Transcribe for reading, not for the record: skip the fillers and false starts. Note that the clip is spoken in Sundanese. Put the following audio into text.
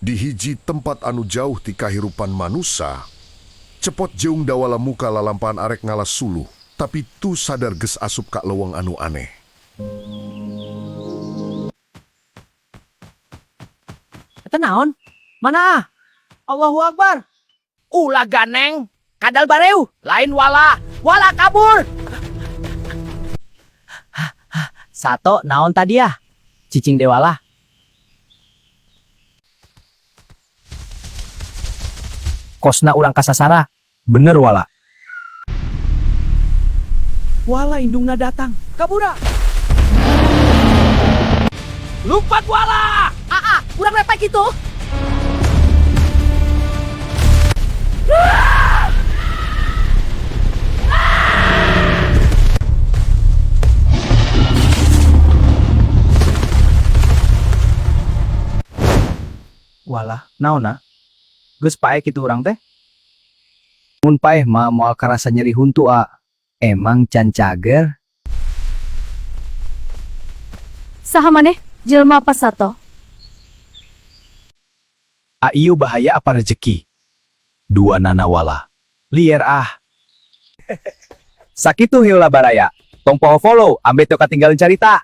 Di hiji tempat anu jauh ti kahirupan manusa, Cepot jeung Dawala muka lalampahan arek ngala suluh, tapi tu sadar geus asup ka leuweung anu aneh. Eta naon? Mana ah? Allahu Akbar. Ulah ganeng, kadal bareu, lain Wala. Wala kabur. Sato naon tadi ya? Cicing Dewala. Kosna urang kasasara. Bener, Wala. Wala, indungna datang. Kabura. Lumpat, Wala. Ah, ah, urang repek itu. Walah, naonna? Geus paeh kitu urang teh? Mun paeh mah moal karasa nyeri huntu, a. Emang can cager? Saha maneh? Jelma apa sato? Ieu bahaya apa rezeki? Dua nana, Wala. Lier ah. Sakitu heula, baraya. Tong poho follow, ambeh teu katinggalan carita.